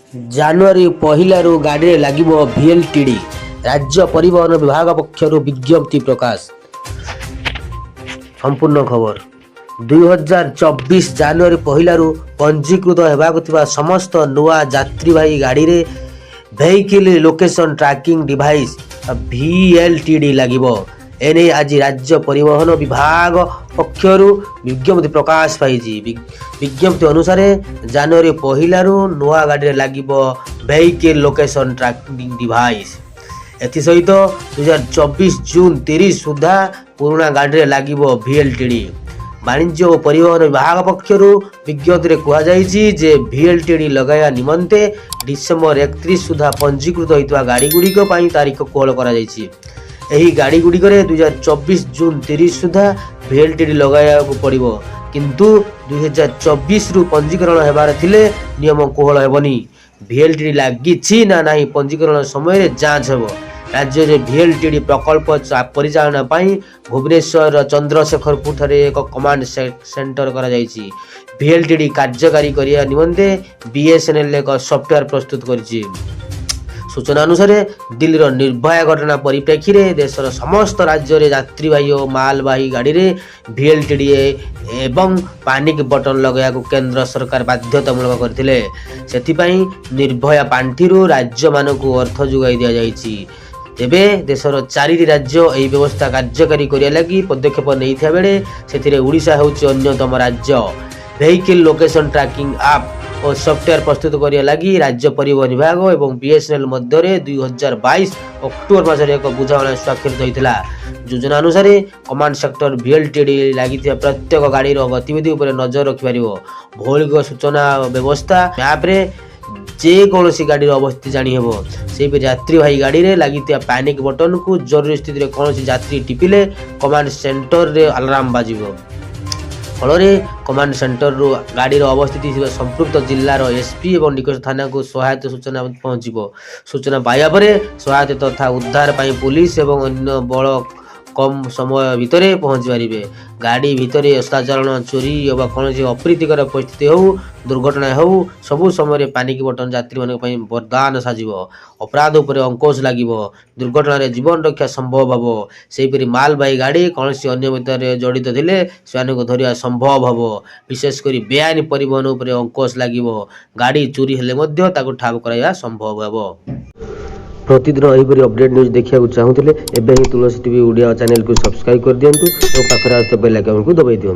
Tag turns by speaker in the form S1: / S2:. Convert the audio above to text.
S1: ଜାନୁଆରୀ 1ରୁ ଗାଡ଼ିରେ ଲାଗିବ ଭିଏଲ୍ଟିଡି। ରାଜ୍ୟ ପରିବହନ ବିଭାଗ ପକ୍ଷରୁ ବିଜ୍ଞପ୍ତି ପ୍ରକାଶ। ସମ୍ପୂର୍ଣ୍ଣ ଖବର। 2024 ଜାନୁଆରୀ 1ରୁ ପଞ୍ଜୀକୃତ ହେବାକୁ ଥିବା ସମସ୍ତ ନୂଆ ଯାତ୍ରୀବାହୀ ଗାଡ଼ିରେ vehicle location tracking device, VLTD ଲାଗିବ। ଏନେଇ ଆଜି ରାଜ୍ୟ ପରିବହନ ବିଭାଗ ପକ୍ଷରୁ ବିଜ୍ଞପ୍ତି ପ୍ରକାଶ ପାଇଛି। ବିଜ୍ଞପ୍ତି ଅନୁସାରେ, ଜାନୁଆରୀ 1ରୁ ନୂଆ ଗାଡ଼ିରେ ଲାଗିବ ଭେହିକିଲ୍ ଲୋକେସନ୍ ଟ୍ରାକିଂ ଡିଭାଇସ୍। ଏଥିସହିତ 2024 ଜୁନ୍ 30 ସୁଦ୍ଧା ପୁରୁଣା ଗାଡ଼ିରେ ଲାଗିବ ଭିଏଲ୍ଟିଡି। ବାଣିଜ୍ୟ ଓ ପରିବହନ ବିଭାଗ ପକ୍ଷରୁ ବିଜ୍ଞପ୍ତିରେ କୁହାଯାଇଛି ଯେ, ଭିଏଲ୍ଟିଡି ଲଗାଇବା ନିମନ୍ତେ ଡିସେମ୍ବର 31 ସୁଦ୍ଧା ପଞ୍ଜୀକୃତ ହୋଇଥିବା ଗାଡ଼ିଗୁଡ଼ିକ ପାଇଁ ତାରିଖ କୋହଳ କରାଯାଇଛି। ଏହି ଗାଡ଼ିଗୁଡ଼ିକରେ 2024 ଜୁନ୍ 30 ସୁଦ୍ଧା ଭିଏଲ୍ଟିଡି ଲଗାଇବାକୁ ପଡ଼ିବ। କିନ୍ତୁ 2024ରୁ ପଞ୍ଜୀକରଣ ହେବାର ଥିଲେ ନିୟମ କୋହଳ ହେବନି। ଭିଏଲ୍ଟିଡି ଲାଗିଛି ନା ନାହିଁ, ପଞ୍ଜୀକରଣ ସମୟରେ ଯାଞ୍ଚ ହେବ। ରାଜ୍ୟରେ ଭିଏଲ୍ଟିଡି ପ୍ରକଳ୍ପ ପରିଚାଳନା ପାଇଁ ଭୁବନେଶ୍ୱରର ଚନ୍ଦ୍ରଶେଖରପୁରଠାରେ ଏକ କମାଣ୍ଡ ସେଣ୍ଟର କରାଯାଇଛି। ଭିଏଲ୍ଟିଡି କାର୍ଯ୍ୟକାରୀ କରିବା ନିମନ୍ତେ ବିଏସ୍ଏନ୍ଏଲ୍ ଏକ ସଫ୍ଟୱେୟାର ପ୍ରସ୍ତୁତ କରିଛି। ସୂଚନା ଅନୁସାରେ, ଦିଲ୍ଲୀର ନିର୍ଭୟା ଘଟଣା ପରିପ୍ରେକ୍ଷୀରେ ଦେଶର ସମସ୍ତ ରାଜ୍ୟରେ ଯାତ୍ରୀବାହୀ ଓ ମାଲବାହୀ ଗାଡ଼ିରେ ଭିଏଲ୍ଟିଡି ଏବଂ ପାନିକ୍ ବଟନ୍ ଲଗାଇବାକୁ କେନ୍ଦ୍ର ସରକାର ବାଧ୍ୟତାମୂଳକ କରିଥିଲେ। ସେଥିପାଇଁ ନିର୍ଭୟା ପାଣ୍ଠିରୁ ରାଜ୍ୟମାନଙ୍କୁ ଅର୍ଥ ଯୋଗାଇ ଦିଆଯାଇଛି। ତେବେ ଦେଶର ଚାରିଟି ରାଜ୍ୟ ଏହି ବ୍ୟବସ୍ଥା କାର୍ଯ୍ୟକାରୀ କରିବା ଲାଗି ପଦକ୍ଷେପ ନେଇଥିବା ବେଳେ ସେଥିରେ ଓଡ଼ିଶା ହେଉଛି ଅନ୍ୟତମ ରାଜ୍ୟ। ଭେହିକିଲ୍ ଲୋକେସନ୍ ଟ୍ରାକିଂ ଆପ୍ ଓ ସଫ୍ଟୱେୟାର ପ୍ରସ୍ତୁତ କରିବା ଲାଗି ରାଜ୍ୟ ପରିବହନ ବିଭାଗ ଏବଂ ବିଏସ୍ଏନ୍ଏଲ୍ ମଧ୍ୟରେ 2022 ଅକ୍ଟୋବର ମାସରେ ଏକ ବୁଝାମଣା ସ୍ୱାକ୍ଷରିତ ହୋଇଥିଲା। ଯୋଜନା ଅନୁସାରେ, କମାଣ୍ଡ ସେଣ୍ଟର ଭିଏଲ୍ଟିଡି ଲାଗିଥିବା ପ୍ରତ୍ୟେକ ଗାଡ଼ିର ଗତିବିଧି ଉପରେ ନଜର ରଖିପାରିବ। ଭୌଗୋଳିକ ସୂଚନା ବ୍ୟବସ୍ଥା ମ୍ୟାପ୍ରେ ଯେକୌଣସି ଗାଡ଼ିର ଅବସ୍ଥିତି ଜାଣିହେବ। ସେହିପରି ଯାତ୍ରୀବାହୀ ଗାଡ଼ିରେ ଲାଗିଥିବା ପ୍ୟାନିକ୍ ବଟନକୁ ଜରୁରୀ ସ୍ଥିତିରେ କୌଣସି ଯାତ୍ରୀ ଟିପିଲେ କମାଣ୍ଡ ସେଣ୍ଟରରେ ଆଲାର୍ମ ବାଜିବ। ଫଳରେ କମାଣ୍ଡ ସେଣ୍ଟରରୁ ଗାଡ଼ିର ଅବସ୍ଥିତି ଥିବା ସମ୍ପୃକ୍ତ ଜିଲ୍ଲାର ଏସ୍ପି ଏବଂ ନିକଟ ଥାନାକୁ ସହାୟତା ସୂଚନା ପହଞ୍ଚିବ। ସୂଚନା ପାଇବା ପରେ ସହାୟତା ତଥା ଉଦ୍ଧାର ପାଇଁ ପୋଲିସ ଏବଂ ଅନ୍ୟ ବଳ କମ୍ ସମୟ ଭିତରେ ପହଞ୍ଚି ପାରିବେ। ଗାଡ଼ି ଭିତରେ ଅସଦାଚରଣ, ଚୋରି ଅବା କୌଣସି ଅପ୍ରୀତିକର ପରିସ୍ଥିତି ହେଉ, ଦୁର୍ଘଟଣା ହେଉ, ସବୁ ସମୟରେ ପାନିକ୍ ବଟନ୍ ଯାତ୍ରୀମାନଙ୍କ ପାଇଁ ବରଦାନ ସାଜିବ। ଅପରାଧ ଉପରେ ଅଙ୍କୋଶ ଲାଗିବ। ଦୁର୍ଘଟଣାରେ ଜୀବନ ରକ୍ଷା ସମ୍ଭବ ହେବ। ସେହିପରି ମାଲବାହୀ ଗାଡ଼ି କୌଣସି ଅନିୟମିତତାରେ ଜଡ଼ିତ ଥିଲେ ସେମାନଙ୍କୁ ଧରିବା ସମ୍ଭବ ହେବ। ବିଶେଷ କରି ବେଆଇନ ପରିବହନ ଉପରେ ଅଙ୍କୋଶ ଲାଗିବ। ଗାଡ଼ି ଚୋରି ହେଲେ ମଧ୍ୟ ତାକୁ ଠାବ କରାଇବା ସମ୍ଭବ ହେବ। ପ୍ରତିଦିନ ଏହିପରି ଅପଡେଟ୍ ନ୍ୟୁଜ୍ ଦେଖିବାକୁ ଚାହୁଁଥିଲେ ଏବେ ହିଁ ତୁଳସୀ ଟିଭି ଓଡ଼ିଆ ଚ୍ୟାନେଲକୁ ସବସ୍କ୍ରାଇବ୍ କରିଦିଅନ୍ତୁ ଏବଂ ପାଖରେ ଆସୁଥିବା ବେଲ୍ ଆଇକନ୍କୁ ଦବାଇ ଦିଅନ୍ତୁ।